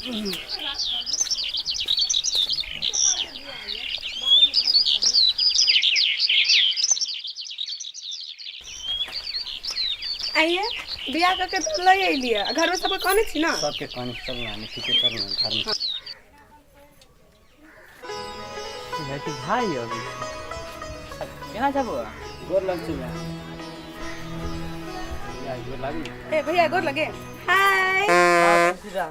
आइए बियाह करके तो ले अलिए घर में सबके कहने छी ना। सबके कहने चल ना, नहीं ठीके चल ना घर में। भाई भाई अभी केना छ बौआ? गोर लग छी भैया। भैया, गोर लागी। ए भैया गोर लगे। हाय। हाँ, खुशी रह।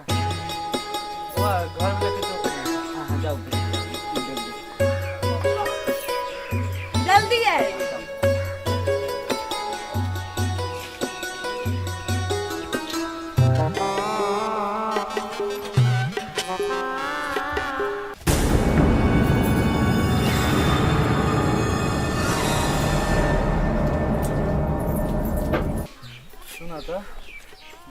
बौआ, घर में लेके जो कन्या। हाँ, हाँ, जाओ। जल्दी आए। सुन त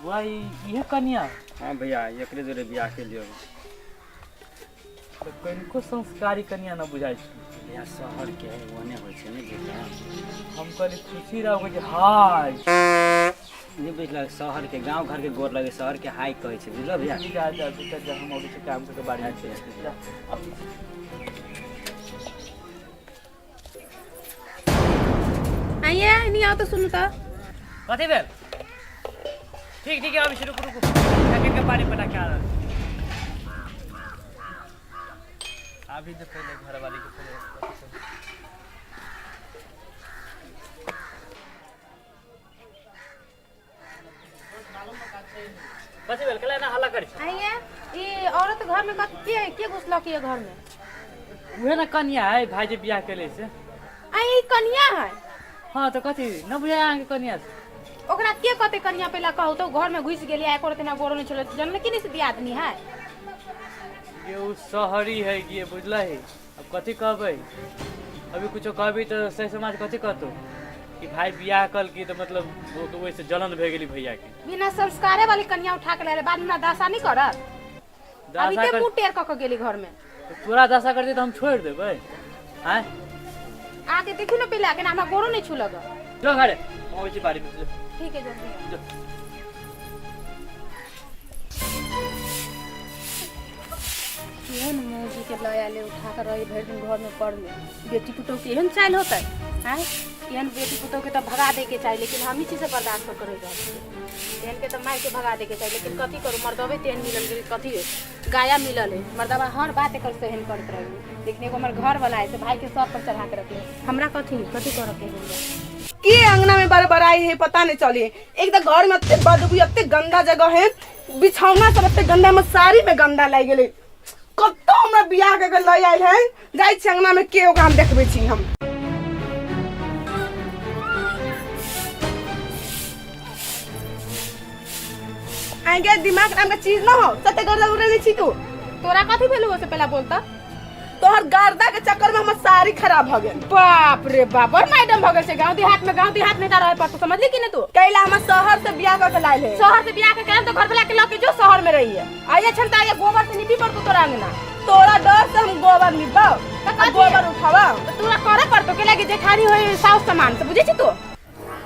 बुआ, इहे कन्या? हाँ भैया, एकरे जोरे बियाह के लियो। तऽ कनिको संस्कारी कन्या न बुझाइ छै। भैया, शहर के है, ओने होइ छै ने बेटा। हम कहली खुशी रहू जे हाय। नहीं बुझलक, शहर के गांव घर के गोर लगे, शहर के हाय कहै छै, बुझलो भैया? जा जा बेटा जा, हम अबै छी काम करके बाड़ी में। जा। आइए नहीं आओ तो सुनू तो। कथी भेल? ठीक ठीक है, अभी रुकू रुकू, पैकेट के पानी पटा के आ रहल छी। अभी तो पहले घर वाली के पहले कथी भेल? केला ना हल्ला करी छी? आइए, ई औरत घर में कथी के के घुसलक ये घर में? उहे ना कन्या है भाई जे बियाह केले से। आई ई कन्या है? हाँ तो कथी न बुझाय अहाँके कन्या से? ओकरा के कहते कन्या पहला कहू तो, घर में घुस गेली आ एको रत्ती ना गोरो नहीं छलै, जानले कि नहीं से दियादनी है। ये उ शहरी है कि बुझल है, अब कथी कहबै? अभी कुछो कहबी तऽ सही समाज कथी कहतो कि भाई बियाह कल की तऽ मतलब वो के ओहिसँ जलन भए गेली भैया के। बिना संस्कारे वाली कन्या उठा के लाले, बाद में हमरा दशा नहीं करत? अभी दशा ते कर मुंह टेर क के गेली घर में। तोरा दशा करती तऽ हम छोड़ि देबै आँय? आके देखू ना पहले आके ना हमरा गोरो नहीं छूलग। जो घरे अबै छी बाड़ी में जो। ठीक है, जल्दी जो। केहन मौजी के लय आले उठा कर रही भरि दिन घर में पड़ले, बेटी पुतोह के एहन चालि होतै? आँय, एहन बेटी पुतोह के तऽ भगा दे के चाही, लेकिन हम ई चीज से बर्दाश्त न करे रहल छियै। एहन के तऽ मारि के भगा दे के चाही, लेकिन कथी करू, मर्दबे तेहन मिलल गेल, कथी गाया मिलल है, मर्दबा हर बात एकर सहन करैत रही, लेकिन एगो हमर घर वाला है से भाई के सब पर चढ़ा के रखले, हमरा कथी कथी करऽ के है? के अंगना में बड़बड़ाई है पता नहीं चली। एक तो घर में अत्ते बदबू, अत्ते गंदा जगह है, बिछौना सब अत्ते गंदा, हमर साड़ी में गंदा लागि गेलै। कतौ हमरा बियाह के लऽ आयल है। जाइ छी अंगना में, के ओकरा हम देखबै छी हम। आगे दिमाग नाम के चीज न हो, सते गर्दा उड़े छी तू। तोरा कथी भेलौ से पहला बोलता। तोहर गर्दा के चक्कर में हमर साड़ी खराब भ गेल। बाप रे बाप, बड़ मैडम भ गेल छै गांव देहात में, गांव देहात में रहे पड़तो, समझली कि नहीं तू? कैला हमर शहर से बियाह कर के लायल है। शहर से बियाह के तो घर वाला के लके जो शहर में रही है, आइए छन त आइए गोबर से निपी पड़तो तोरा अंगना। तोरा डर से हम गोबर निपब त कथी? गोबर उठावा त तोरा करे पड़तो के लागी जेठानी होई साउस सामान से, बुझै छी तू?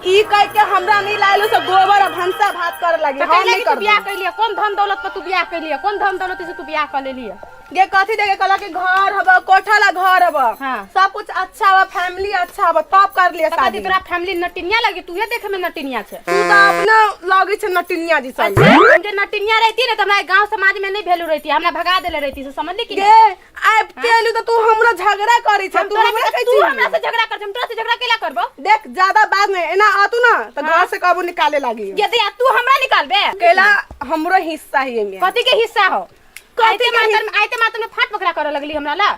ई कह के हमरा नहीं लायल से गोबर आ भनसा भात करे लगी। त हम कैला नहीं कि तू करबो। बियाह कैलिए? कौन धन दौलत पर तू बियाह कैलिए? कौन धन दौलत से तू बियाह कर लेलिए? गे कथी देखे कहला कि घर हब, कोठा ला घर हब। हाँ। सब कुछ अच्छा हब, फैमिली अच्छा हब, तब कर लिया त कथी शादी। तोरा फैमिली नटिनिया लगी? तूहे देखे में नटिनिया छे। तू तो अपना लगे छे नटिनिया जी सब। अच्छा, हम जे नटिनिया रहती ना त हमरा गांव समाज में नहीं वैल्यू रहती, हमरा भगा देले रहती से, समझली कि गे नहीं? आब तेलू तो तू हमरा झगड़ा करी छे। हम तू तोरा हमरा से कहै तू छी। हमरा से झगड़ा कर, हम तोरा से झगड़ा केला करबो? देख ज्यादा बाद में एना आतू ना तो घर से कबू निकाले लागी। यदि तू हमरा निकालबे? केला हमरो हिस्सा ही एमे। कथी के हिस्सा हो? कथी आइते के मातर आइते मातर में फाट पकड़ा करे लगली हमरा ला।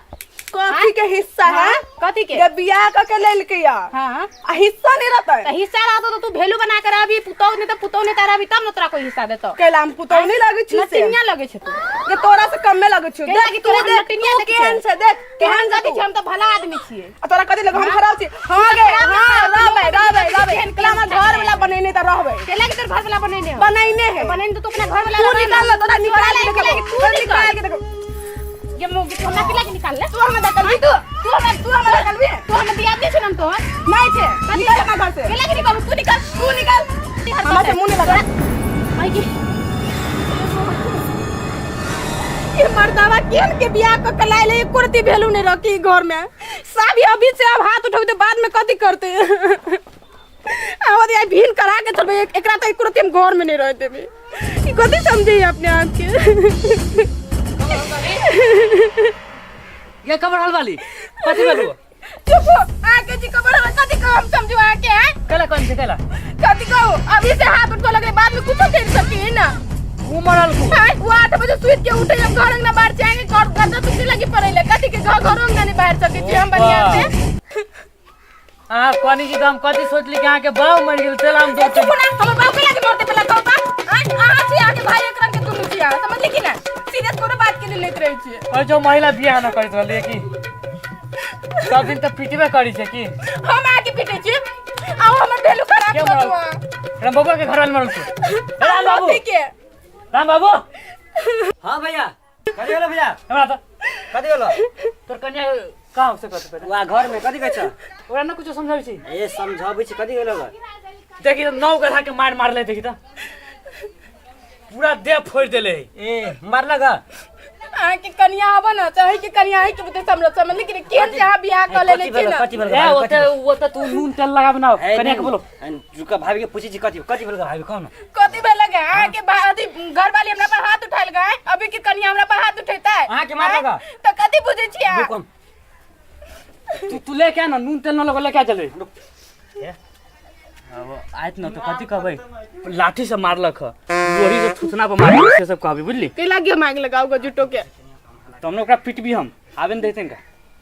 कथी के हिस्सा है? हाँ, कथी के? जब बियाह क के लेलकै या। हाँ। आ हिस्सा नहीं रहता त हिस्सा रहतो तो तू वैल्यू बना के रहबी, पुतौह नहीं त पुतौह नहीं त रहबी तब न तोरा कोई हिस्सा देतो। कैला हम पुतौह नहीं लगै छी से। नटिनिया लगै छै तू। के तोरा से कमे लगै छी। केला देख कि तू तोरा देख नटिनिया तू देखै केहन छै। छै देख केहन केहन कथी छै छै, हम त भला आदमी छियै। आ तोरा कथी लगै हम खराब छी? हाँ गे, खराब ना हाँ खराब, रहबै लोग रहबै कथी रहबै। केहन कैला हमर केहन घर वाला बनेने त रहबै। केला कि तोर घर वाला बनेने हो? बनेने है। बनेने तो तू अपना घर वाला तू रहबे ना। निकाल तोरा निकाल के तोरा देखबो। लागी तू तोरा निकाल। निकाल के देखबो। ये मोगी तू हमरा के लागी निकाल ले। तू हमरा धकलबी? तू तू हमरा तू हमरा धकलबी? तू हमरा दियाद नहीं छै ना तोहर? नहीं छै। निकल हमरा घर से। के लागी निकाल? तू निकाल, तू निकाल, हमरा से मुंह नहीं लगा। आई की मर्दावा केन के बियाह क के लाइले एको रत्ती वैल्यू नहीं रखी घर में। साभी अभी से अब हाथ उठेबै तऽ बाद में कथी करते? आब आई भीन करा के चलबै एकरा तऽ एको रत्ती हम घर में नहीं रह देबै। ई कथी समझे अपने आप के? ये कबर हाल वाली कथी भेलु? चुप हो आके जी कबर हाल कथी कहो हम समझो आके हैं? कैला कौन से कैला कथी कहो? अभी से हाथ उठो लगले बाद में कुछो कर सकी ना। वो मरल को हैं? वो 8 बजे सुत के उठे हम घर अंगना बाहर जाएंगे घर गद्दा सुते लगी पड़े कथी के घर घर अंगना नहीं बाहर सके छी हम बढ़िया से। अहाँ कहनी छी तऽ हम कथी सोचली कि अहाँके बाप मरि गेल तेल हम दो। चुप ना, हमर बाप के लागे मरते पहला कहू ता। अहाँ छी अहाँके भाई एक रंग के दुनू छी अहाँ समझली कि ना? सीरियस कोनो बात के लिए लेत रहै छी। और जो महिला बियाह न करैत रहलै कि सब दिन तऽ पिटबे करै छै कि हम आके पिटै छी आउ हमर वैल्यू खराब के कर मरल? दू अहाँ। राम बाबू के घर वाले मरल तू। राम बाबू कथी के? राम बाबू। हाँ भैया कथी होलो भैया? हमरा तऽ कथी होलो? तोर कन्या कहाँ से कथी पहिले? वहाँ घर में कथी कहै छ? ओकरा न कुछो समझाबै छी। ए समझाबै छी कथी होलो? देखी तऽ 9 गधा के मार मारले देखी तऽ पूरा देह फोड़ि देले। ए मारलक? अहाँके कनिया आबऽ ना चाहे कि कनिया है के बुते समझ समझ लेकिन केहन से अहाँ बियाह कऽ लेने छी ना। कथी भेल? ए ओते ओते तू नून तेल लगाबे ना कन्या के बोलो। रुका भाभी के पूछै छी कथी कथी भेल भाभी कहू ना। कथी भेल गे? अहाँके अथी घरवाली हमरा पर हाथ उठायल गे, अभी के कनिया हमरा पर हाथ उठेतै? अहाँके मारलक? तऽ कथी बुझै छी अहाँ? रुक हम। तू तू लेके आ ना नून तेल न लगो लेके आ जल्दी। अब आयत न तऽ कथी कहबै? लाठी से मारलक ह लोही से थुथना पर मारलक से सब कहबी बुझली? के लागे मांग लगाओ गो जुटो के। तो हम ओकरा पिटबी हम आबे न देते का।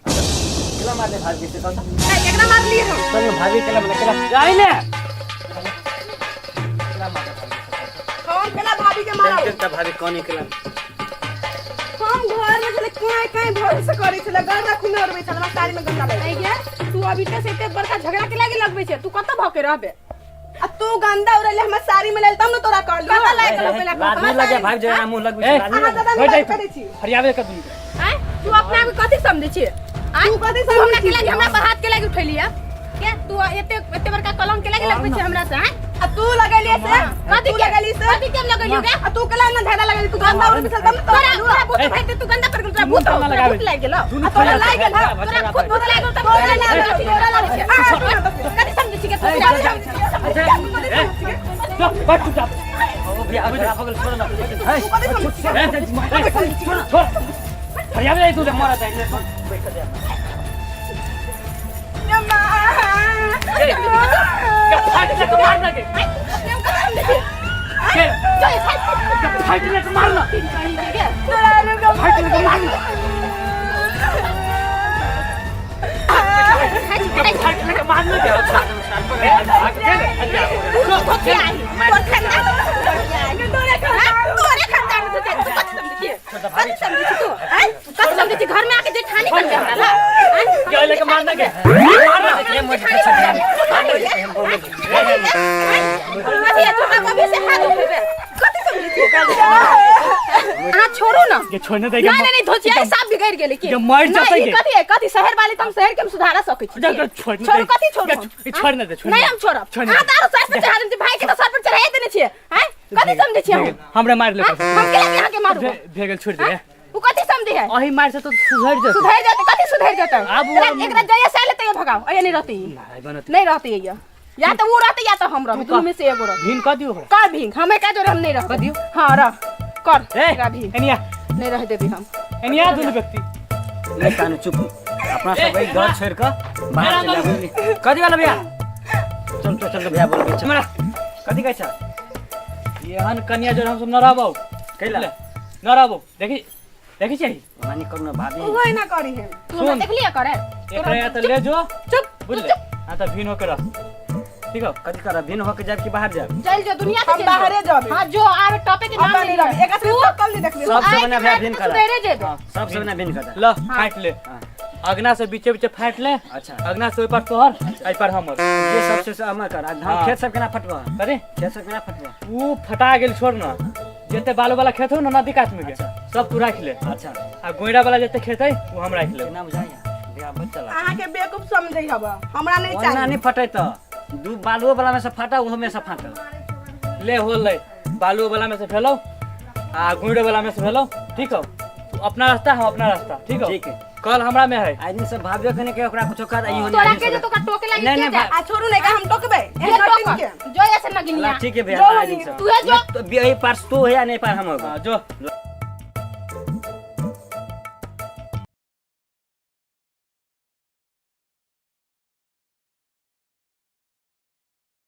केला मारले भाभी से कहू। एकरा मारली हम। चल भाभी केला मारले केला। जाई ले। हम केला भाभी के मारब? चल भाभी कोनी केला। हम घर में छले काई काई भरोसा करै छले गर्दा खुने उड़बै छले हमरा साड़ी में गंदा लागि गेल। तू अभी तक एते बड़का झगड़ा के लागे लगबै छै तू कतऽ भऽ के रहबे? आ तू गंदा उड़ैले हमर साड़ी में लेल तब न तोरा कहलू। कतऽ लागि गेलौ पहिले? लाज लगे भाभी जो मुंह लगबै छै। ए, लाज अहाँ लगे। दादा हो नहीं जाई बात करै छी। हरियाबे कर दुनू के। आँय तू अपना आप के कथी समझै छी? आँय तू कथी तू हमरा समझै के छी? लागे हमरा पर हाथ के लागे उठैली है के? तू एते एते बड़का कलम के लागे लगबै छै हमरा से? आँय आ तू लगैली से? कथी तू के? लगैली से? कथी के हम लगैली गे? आ तू केला ना झगड़ा लगैली? तू गंदा उड़बै छल तब न तोरा तोरा कहलू। तोरा भूत भाई तू गंदा पर गेल तोरा भूत मुंह तोरा लगाबे। भूत लागि गेलौ। दुनू आ तोरा लागि गेल हौ? तोरा खुद भूत लागि गेल तब तोरा तोरा लागल लागल तोरा लागल छै। कथी समझै छी के तू? चल बैठ चुपचाप। ओ भैया खराब हो गेल छोड़ ना। तू कथी समझै छी? ए, छोड़ छोड़ हरियाबे जाई तू। मरत है बैठ जा। ए, के फाट ले के मारना के। के के फाट ले के मारना। फाट ले के मारना। के फाट ले के मारना के। तोरे खानदान में तू कथी समझै छी? कथी समझै छी तू? आँय कथी समझै छी? घर में आके जेठानी करते हमरा ला? आँय के ले के मारना के मारना। अथी तोरा कभी से हाथ उठेबे कथी समझै छी? अहाँ छोड़ू ना। के छोड़ने दे के। नहीं नहीं नहीं धोचिया साफ बिगड़ गेलै की के मर जेतै नहीं, के। ई कथी है? कथी शहर वाले त हम शहर के हम सुधारा सकै छी। जा, जा, छोड़ छोड़ू दे। कथी छोड़ू जा, हम? छोड़ ना दे, छोड़ नहीं ना हम छोड़ब। छोड़ ना अहाँ दे। तऽ आरो सर पर चढ़ा देने छी, भाई के तऽ सर पर चढ़ाए देने छियै। आँय कथी समझै छियै हम? हमरा मार ले। आँय, हम के लागे अहाँके मारू? भे गेल छोड़ दे। उ कथी समझै है? अही मार से तो सुधर जेतै। सुधर जेतै? कथी सुधर जेतै? आब एकरा एकरा जइया से आएल तैयो भगाओ अइया नहीं रहतै ई। नहीं बनत। नहीं रहतै अइया या तऽ उ रहतै या तऽ हम रहबै दुनू में से एगो रहतै। भीन कह दियो ओकरा। कर भींग हमें का जोरे हम नहीं रहबै। कह दियो। हाँ रह कर ए एकरा भींग एनिया नहीं रह देबै हम। एनिया दुनू व्यक्ति। ले कानू चुप अपना सब एक घर छोड़ के बाहर चल जाबे। कथी वाला भैया? चल चल चल भैया बोल हमरा कथी कहै छ? एहन कन्या जोर हम सब न रहबौ। कैला? न रहबौ। देखी देखी छियै ओना नहीं करू ना भाभी। उहो एना करी है। तू हमरा सुन। देखलियै करे? एकरा या तऽ ले जो चुप तू बुझले चुप। हाँ तऽ भीन होके रह ठीक हो। कथी करब भिन्न होके जाब कि बाहर जाब? चल जो दुनिया के हम चल जो। बाहरे जाबे। हाँ जो आवे टॉपिक के हम नाम नहीं नहीं रहबै। एकरा से कल नहीं देखबै। सब से बना भैया आइ भिन्न के कर। सुधरे जेबे। सब से बना भिन्न कर। ल फाटि ले। हाँ। अगना से बीचे बीचे फाटि ले। अच्छा। अगना से ओहि पर तोहर एहि पर हमर। जे सबसे से अमर कर। आ धान हाँ। खेत सब केना फटबा? अरे खेत सब केना फटबा? ऊ फटा गेल छोड़ ना जते बालू वाला खेत हो ना नदी कात में के सब तू राखि ले। अच्छा। आ गोइरा वाला जते खेत है वो हम राखि लेब। केना बुझाइया भैया बच चला। अहाँके बेवकूफ समझै हब हमरा नहीं ओना चाही। नहीं फटे त दू बालुओ वाला में से फाटा ओहो में से फाटा। ले हो ले बालू वाला में से फैलो आ गोइरा वाला में से फैलो ठीक हो। तू अपना रास्ता, हम अपना रास्ता, ठीक हो? ठीक है। कल हमरा में है। आदमी सब भाभे कने के ओकरा कुछो कर इहो तोरा के जो तोका टोके लागी नहीं, के नहीं, जा आ छोड़ू नहीं का हम टोकबे के एहन टोक के जो ऐसे नगिनिया ठीक है भैया जो आदमी सब तू है जो तो यही पार तू है या नहीं पार हम होगा। हाँ, जो।